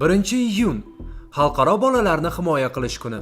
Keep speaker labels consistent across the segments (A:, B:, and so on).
A: 1-iyun – Xalqaro bolalarni himoya qilish kuni.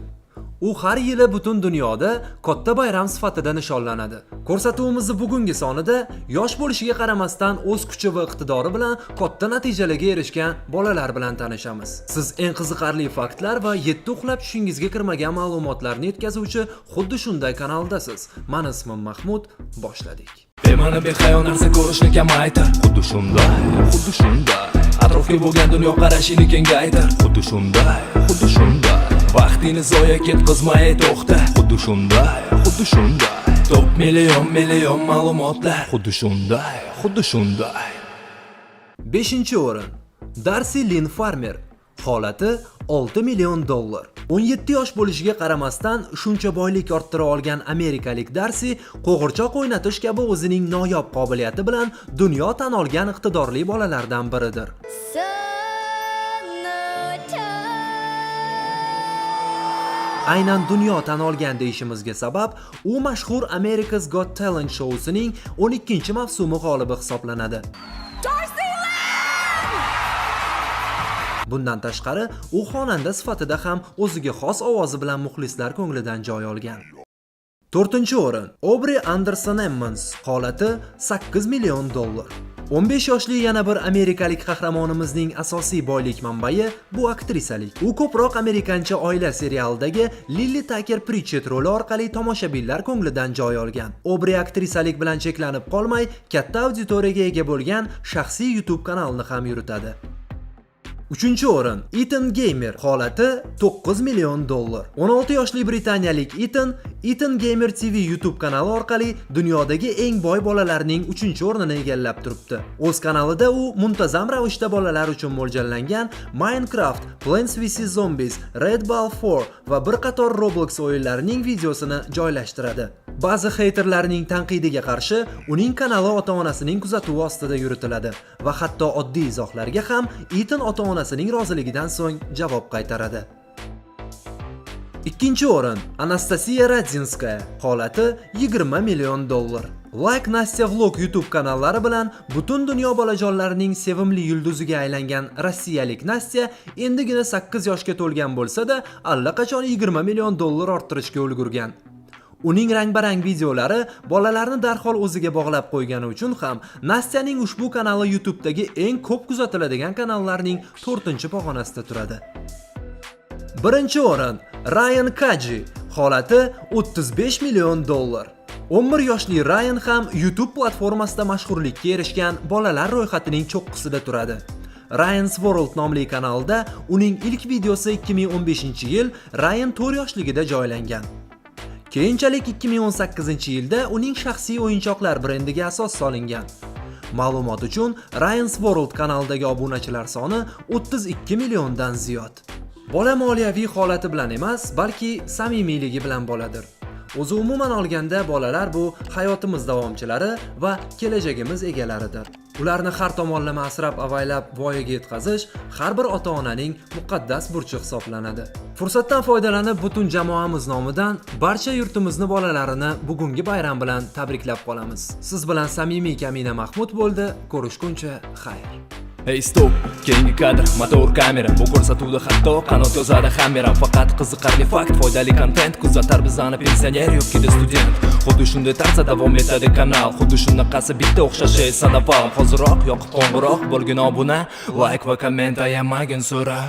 A: U har yili butun dunyoda katta bayram sifatida nishonlanadi. Ko'rsatuvimizni bugungi sonida yosh bo'lishiga qaramasdan o'z kuchi va iqtidori bilan katta natijalarga erishgan bolalar bilan tanishamiz. Siz eng qiziqarli faktlar va yetti uxlab tushingizga kirmagan ma'lumotlarni yetkazuvchi xuddi shunday kanaldasiz. Mani ismim Mahmud, boshladik.
B: Bema'ni, behayo narsa ko'rishni kamaytir.
C: Xuddi shunday, xuddi shunday.
B: Atrofga bo'lgan dunyoqarashingni kengaytir.
C: Xuddi shunday, xuddi shunday.
B: Vaqtingni zoya ketqizmay to'xta.
C: Xuddi shunday, xuddi shunday.
B: Top million million ma'lumotlar.
C: Xuddi shunday, xuddi shunday.
A: 5 o'rin. Darsi Lin Farmer. Holati 6 million dollar. 17 yosh bo'lishiga qaramasdan shuncha boylik orttira olgan amerikalik Darsi qo'g'irchoq o'ynatish kabi o'zining noyob qobiliyati bilan dunyo tan olgan iqtidorli bolalardan biridir.
D: Summertime.
A: Aynan dunyo tan olgan deyishimizga sabab, u mashhur America's Got Talent shousining 12 mavsumi g'olibi hisoblanadi.
D: Darcy Lynn!
A: Bundan tashqari, u xonanda sifatida ham o'ziga xos ovozi bilan muxlislar ko'nglidan joy olgan. To'rtinchi o'rin. Obri Anderson Emmons. Holati 8 million dollar. 15 yoshli yana bir amerikalik qahramonimizning asosiy boylik manbai bu aktrisalik. U ko'proq "Amerikancha oila" serialidagi Lilli Taker Pritchett roli orqali tomoshabinlar ko'nglidan joy olgan. Obri aktrisalik bilan cheklanib qolmay, katta auditoriyaga ega bo'lgan shaxsiy YouTube kanalini ham yuritadi. Uchinchi o'rin. Ethan Gamer. Holati 9 million dollar. 16 yoshli britaniyalik Ethan Ethan Gamer TV YouTube kanali orqali dunyodagi eng boy bolalarning 3-o'rnini egallab turibdi. O'z kanalida u muntazam ravishda bolalar uchun mo'ljallangan Minecraft, Plants vs Zombies, Red Ball 4 va bir qator Roblox o'yinlarining videosini joylashtiradi. Ba'zi heyterlarning tanqidiga qarshi uning kanali ota-onasining kuzatuvi ostida yuritiladi va hatto oddiy izohlarga ham Ethan ota-onasining roziligidan so'ng javob qaytaradi. Ikkinchi o'rin. Anastasiya Radzinskaya. Holati 20 million dollar. Like Nastya Vlog YouTube kanallari bilan butun dunyo bolajonlarining sevimli yulduziga aylangan rossiyalik Nastya endigina 8 yoshga to'lgan bo'lsa-da, allaqachon 20 million dollar orttirishga ulgurgan. Uning rang-barang videolari bolalarni darhol o'ziga bog'lab qo'ygani uchun ham Nastyaning ushbu kanali YouTube'dagi eng ko'p kuzatiladigan kanallarning 4-pog'onasida turadi. Birinchi o'rin. Ryan Kaji. Holati 35 million dollar. 11 yoshli Ryan ham YouTube platformasida mashhurlikka erishgan bolalar ro'yxatining cho'qqisida turadi. Ryan's World nomli kanalida uning ilk videosi 2015-yil Ryan 4 yoshligida joylangan. Keyinchalik 2018-yilda uning shaxsiy o'yinchoqlar brendiga asos solingan. Ma'lumot uchun, Ryan's World kanalidagi obunachilar soni 32 milliondan ziyod. Bola moliyaviy holati bilan emas, balki samimiyligi bilan boladir. O'zi umuman olganda, bolalar bu hayotimiz davomchilari va kelajagimiz egalaridir. Ularni har tomonlama asrab avaylab voyaga yetkazish har bir ota-onaning muqaddas burchi hisoblanadi. Fursatdan foydalanib, butun jamoamiz nomidan barcha yurtimizni bolalarini bugungi bayram bilan tabriklab qolamiz. Siz bilan samimiy kamina Mahmud bo'ldi. Ko'rishguncha xayr.
B: Hey, stop, keyingi kadr, motor, kamera. Bu ko'rsatuvda hatto qanot yozadi hameram. Faqat qiziqarli fakt, foydali kontent. Kuzatar bizani pensioner yoki student. Xuddi shunday tarzda davom etadi kanal. Xuddi shunaqasi bitta o'xshashi sanafal. Hoziroq yoqib qo'ng'iroq, bo'lgin obuna. Like va komment ayamagin so'ra.